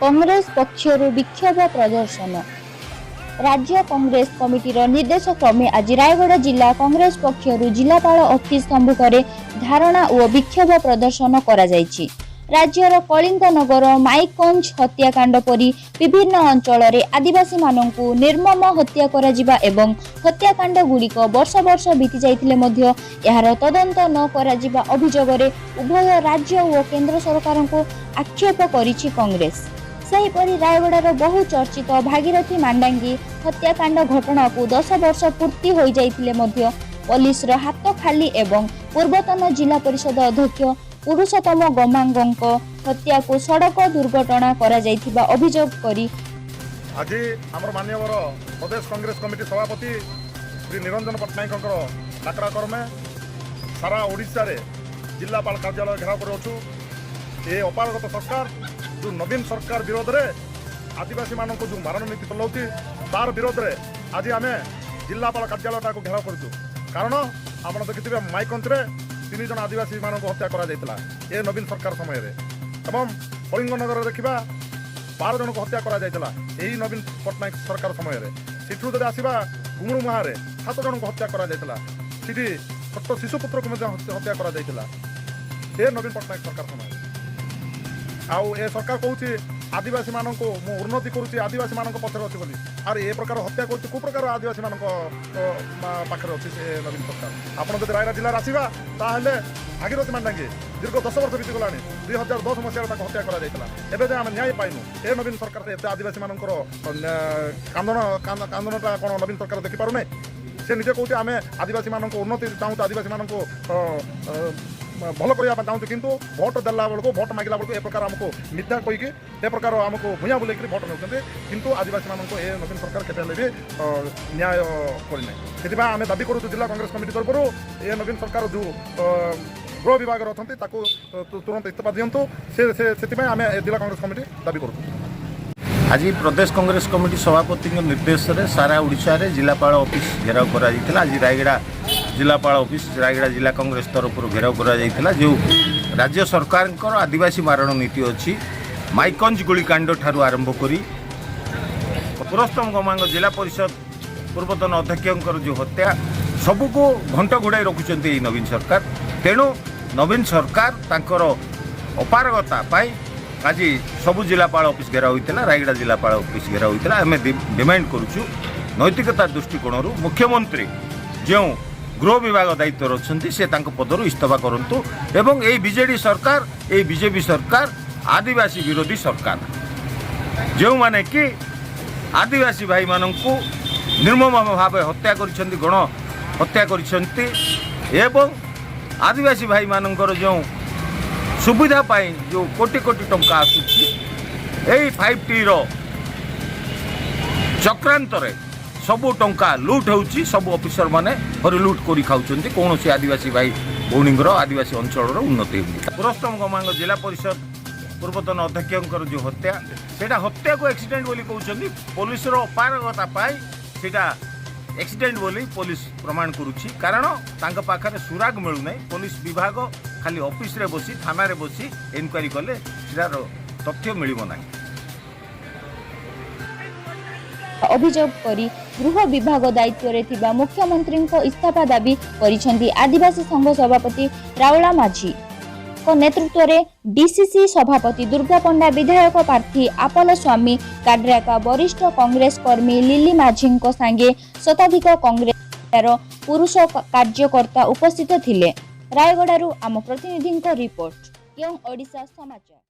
କଂଗ୍ରେସ ପକ୍ଷରୁ ବିକ୍ଷୋଭ ପ୍ରଦର୍ଶନ। ରାଜ୍ୟ କଂଗ୍ରେସ କମିଟିର ନିର୍ଦ୍ଦେଶ କ୍ରମେ ଆଜି ରାୟଗଡ଼ା ଜିଲ୍ଲା କଂଗ୍ରେସ ପକ୍ଷରୁ ଜିଲ୍ଲାପାଳ ଅଫିସ ସମ୍ମୁଖରେ ଧାରଣା ଓ ବିକ୍ଷୋଭ ପ୍ରଦର୍ଶନ କରାଯାଇଛି। ରାଜ୍ୟର କଳିଙ୍ଗନଗର, ମାଇକଞ୍ଜ ହତ୍ୟାକାଣ୍ଡ ପରି ବିଭିନ୍ନ ଅଞ୍ଚଳରେ ଆଦିବାସୀମାନଙ୍କୁ ନିର୍ମମ ହତ୍ୟା କରାଯିବା ଏବଂ ହତ୍ୟାକାଣ୍ଡଗୁଡ଼ିକ ବର୍ଷ ବର୍ଷ ବିତି ଯାଇଥିଲେ ମଧ୍ୟ ଏହାର ତଦନ୍ତ ନ କରାଯିବା ଅଭିଯୋଗରେ ଉଭୟ ରାଜ୍ୟ ଓ କେନ୍ଦ୍ର ସରକାରଙ୍କୁ ଆକ୍ଷେପ କରିଛି କଂଗ୍ରେସ। ସେହିପରି ରାୟଗଡ଼ାର ବହୁ ଚର୍ଚ୍ଚିତ ଭାଗୀରଥୀ ମାଣ୍ଡାଙ୍ଗୀ ହତ୍ୟାକାଣ୍ଡ ଘଟଣାକୁ 10 ବର୍ଷ ପୂର୍ତ୍ତି ହୋଇଯାଇଥିଲେ ମଧ୍ୟ ପୋଲିସର ହାତ ଖାଲି ଏବଂ ପୂର୍ବତନ ଜିଲ୍ଲା ପରିଷଦ ଅଧ୍ୟକ୍ଷ ପୁରୁଷୋତ୍ତମ ଗମାଙ୍ଗଙ୍କ ହତ୍ୟାକୁ ସଡ଼କ ଦୁର୍ଘଟଣା କରାଯାଇଥିବା ଅଭିଯୋଗ କରି ଆଜି ଆମର ମାନ୍ୟବର ପ୍ରଦେଶ କଂଗ୍ରେସ କମିଟି ସଭାପତି ଶ୍ରୀ ନିରଞ୍ଜନ ପଟ୍ଟନାୟକଙ୍କର ଡାକରା କ୍ରମେ ସାରା ଓଡ଼ିଶାରେ ଜିଲ୍ଲାପାଳ କାର୍ଯ୍ୟାଳୟ ଘେରାଉ କରିଅଛୁ। ଏ ଅପାରଗତ ସରକାର, ଯେଉଁ ନବୀନ ସରକାର ବିରୋଧରେ ଆଦିବାସୀମାନଙ୍କୁ ଯେଉଁ ମାରଣ ନୀତି ଚଲାଉଛି, ତାର ବିରୋଧରେ ଆଜି ଆମେ ଜିଲ୍ଲାପାଳ କାର୍ଯ୍ୟାଳୟଟାକୁ ଘେରାଉ କରିଛୁ। କାରଣ ଆପଣ ଦେଖିଥିବେ, ମାଇକଞ୍ଚରେ ତିନି ଜଣ ଆଦିବାସୀମାନଙ୍କୁ ହତ୍ୟା କରାଯାଇଥିଲା ଏ ନବୀନ ସରକାର ସମୟରେ ଏବଂ କଳିଙ୍ଗନଗରରେ ଦେଖିବା, 12 ଜଣଙ୍କୁ ହତ୍ୟା କରାଯାଇଥିଲା ଏହି ନବୀନ ପଟ୍ଟନାୟକ ସରକାର ସମୟରେ। ସେଠୁ ଯଦି ଆସିବା, ଗୁମୁରୁମୁହାରେ ସାତ ଜଣଙ୍କୁ ହତ୍ୟା କରାଯାଇଥିଲା। ସେଠି ଛୋଟ ଶିଶୁପୁତ୍ରକୁ ମଧ୍ୟ ହତ୍ୟା କରାଯାଇଥିଲା ଏ ନବୀନ ପଟ୍ଟନାୟକ ସରକାର ସମୟରେ। ଆଉ ଏ ସରକାର କହୁଛି, ଆଦିବାସୀମାନଙ୍କୁ ମୁଁ ଉନ୍ନତି କରୁଛି, ଆଦିବାସୀମାନଙ୍କ ପଛରେ ଅଛି ବୋଲି। ଆଉ ଏ ପ୍ରକାର ହତ୍ୟା କରୁଛି, କେଉଁ ପ୍ରକାର ଆଦିବାସୀମାନଙ୍କ ପାଖରେ ଅଛି ସେ ନବୀନ ସରକାର? ଆପଣ ଯଦି ରାୟଗଡ଼ା ଜିଲ୍ଲାରେ ଆସିବା, ତାହେଲେ ଭାଗୀରଥୀ ମାଣ୍ଡାଙ୍ଗୀ ଦୀର୍ଘ 10 ବର୍ଷ ବିତିଗଲାଣି। 2010 ମସିହାରେ ତାକୁ ହତ୍ୟା କରାଯାଇଥିଲା। ଏବେ ଯାଏଁ ଆମେ ନ୍ୟାୟ ପାଇନୁ। ଏ ନବୀନ ସରକାର ଏତେ ଆଦିବାସୀମାନଙ୍କର କାନ୍ଦନ କାନ୍ଦନଟା କ'ଣ ନବୀନ ସରକାର ଦେଖିପାରୁନାହିଁ? ସେ ନିଜେ କହୁଛି, ଆମେ ଆଦିବାସୀମାନଙ୍କୁ ଉନ୍ନତି ଚାହୁଁଛୁ, ଆଦିବାସୀମାନଙ୍କୁ ଅ, ଅ, ଭଲ କରିବା ପାଇଁ ଚାହୁଁଛୁ। କିନ୍ତୁ ଭୋଟ ଦେଲା ବେଳକୁ, ଭୋଟ ମାଗିଲା ବେଳକୁ ଏ ପ୍ରକାର ଆମକୁ ମିଥ୍ୟା କହିକି, ଏ ପ୍ରକାର ଆମକୁ ଭୂୟାଁ ବୁଲେଇକିରି ଭୋଟ ନେଉଛନ୍ତି। କିନ୍ତୁ ଆଦିବାସୀମାନଙ୍କୁ ଏ ନବୀନ ସରକାର କେବେ ହେଲେ ବି ନ୍ୟାୟ କରିନାହିଁ। ସେଥିପାଇଁ ଆମେ ଦାବି କରୁଛୁ ଜିଲ୍ଲା କଂଗ୍ରେସ କମିଟି ତରଫରୁ, ଏ ନବୀନ ସରକାର ଯେଉଁ ଗୃହ ବିଭାଗରେ ଅଛନ୍ତି, ତାକୁ ତୁରନ୍ତ ଇସ୍ତଫା ଦିଅନ୍ତୁ। ସେ ସେଥିପାଇଁ ଆମେ ଏ ଜିଲ୍ଲା କଂଗ୍ରେସ କମିଟି ଦାବି କରୁଛୁ। ଆଜି ପ୍ରଦେଶ କଂଗ୍ରେସ କମିଟି ସଭାପତିଙ୍କ ନିର୍ଦ୍ଦେଶରେ ସାରା ଓଡ଼ିଶାରେ ଜିଲ୍ଲାପାଳ ଅଫିସ ଘେରାଉ କରାଯାଇଥିଲା। ଆଜି ରାୟଗଡ଼ା ଜିଲ୍ଲାପାଳ ଅଫିସ ରାୟଗଡ଼ା ଜିଲ୍ଲା କଂଗ୍ରେସ ତରଫରୁ ଘେରାଉ କରାଯାଇଥିଲା। ଯେଉଁ ରାଜ୍ୟ ସରକାରଙ୍କର ଆଦିବାସୀ ମାରଣ ନୀତି ଅଛି, ମାଇକଞ୍ଜ ଗୁଳିକାଣ୍ଡ ଠାରୁ ଆରମ୍ଭ କରି ପୁରସ୍ତମ ଗମାଙ୍ଗ ଜିଲ୍ଲା ପରିଷଦ ପୂର୍ବତନ ଅଧ୍ୟକ୍ଷଙ୍କର ଯେଉଁ ହତ୍ୟା, ସବୁକୁ ଘଣ୍ଟ ଘୋଡ଼ାଇ ରଖୁଛନ୍ତି ଏଇ ନବୀନ ସରକାର। ତେଣୁ ନବୀନ ସରକାର ତାଙ୍କର ଅପାରଗତା ପାଇଁ ଆଜି ସବୁ ଜିଲ୍ଲାପାଳ ଅଫିସ ଘେରାଉ ହୋଇଥିଲା, ରାୟଗଡ଼ା ଜିଲ୍ଲାପାଳ ଅଫିସ ଘେରାଉ ହୋଇଥିଲା। ଆମେ ଡିମାଣ୍ଡ କରୁଛୁ, ନୈତିକତା ଦୃଷ୍ଟିକୋଣରୁ ମୁଖ୍ୟମନ୍ତ୍ରୀ ଯେଉଁ ଗୃହ ବିଭାଗ ଦାୟିତ୍ୱରେ ଅଛନ୍ତି, ସେ ତାଙ୍କ ପଦରୁ ଇସ୍ତଫା କରନ୍ତୁ ଏବଂ ଏଇ ବିଜେଡ଼ି ସରକାର, ଏଇ ବିଜେପି ସରକାର ଆଦିବାସୀ ବିରୋଧୀ ସରକାର, ଯେଉଁମାନେ କି ଆଦିବାସୀ ଭାଇମାନଙ୍କୁ ନିର୍ମମ ଭାବେ ହତ୍ୟା କରିଛନ୍ତି, ଗଣ ହତ୍ୟା କରିଛନ୍ତି ଏବଂ ଆଦିବାସୀ ଭାଇମାନଙ୍କର ଯେଉଁ ସୁବିଧା ପାଇଁ ଯେଉଁ କୋଟି କୋଟି ଟଙ୍କା ଆସୁଛି, ଏଇ 5Tର ଚକ୍ରାନ୍ତରେ ସବୁ ଟଙ୍କା ଲୁଟ୍ ହେଉଛି। ସବୁ ଅଫିସରମାନେ ହରିଲୁଟ୍ କରି ଖାଉଛନ୍ତି। କୌଣସି ଆଦିବାସୀ ଭାଇ ଭଉଣୀଙ୍କର, ଆଦିବାସୀ ଅଞ୍ଚଳର ଉନ୍ନତି ହେଉନି। ପୁରସ୍ତମ ଗମାଙ୍ଗ ଜିଲ୍ଲା ପରିଷଦ ପୂର୍ବତନ ଅଧ୍ୟକ୍ଷଙ୍କର ଯେଉଁ ହତ୍ୟା, ସେଇଟା ହତ୍ୟାକୁ ଆକ୍ସିଡେଣ୍ଟ ବୋଲି କହୁଛନ୍ତି। ପୋଲିସର ଅପାରଗତା ପାଇଁ ସେଇଟା ଆକ୍ସିଡେଣ୍ଟ ବୋଲି ପୋଲିସ ପ୍ରମାଣ କରୁଛି, କାରଣ ତାଙ୍କ ପାଖରେ ସୁରାଗ ମିଳୁନାହିଁ। ପୋଲିସ ବିଭାଗ ଖାଲି ଅଫିସରେ ବସି, ଥାନାରେ ବସି ଏନକ୍ୱାରି କଲେ ସେଟାର ତଥ୍ୟ ମିଳିବ ନାହିଁ। ଅଭିଯୋଗ କରି ଗୃହ ବିଭାଗ ଦାୟିତ୍ୱରେ ଥିବା ମୁଖ୍ୟମନ୍ତ୍ରୀଙ୍କ ଇସ୍ତଫା ଦାବି କରିଛନ୍ତି। ଆଦିବାସୀ ସଂଘ ସଭାପତି ରାଉଳା ମାଝୀଙ୍କ ନେତୃତ୍ୱରେ ଡିସିସି ସଭାପତି ଦୁର୍ଗା ପଣ୍ଡା, ବିଧାୟକ ପ୍ରାର୍ଥୀ ଆପଲ ସ୍ୱାମୀ କାଡ୍ରାକା, ବରିଷ୍ଠ କଂଗ୍ରେସ କର୍ମୀ ଲିଲି ମାଝୀଙ୍କ ସାଙ୍ଗେ ଶତାଧିକ କଂଗ୍ରେସର ପୁରୁଷ କାର୍ଯ୍ୟକର୍ତ୍ତା ଉପସ୍ଥିତ ଥିଲେ। ରାୟଗଡ଼ାରୁ ଆମ ପ୍ରତିନିଧିଙ୍କ ରିପୋର୍ଟ, ୟଙ୍ଗ ଓଡ଼ିଶା ସମାଚାର।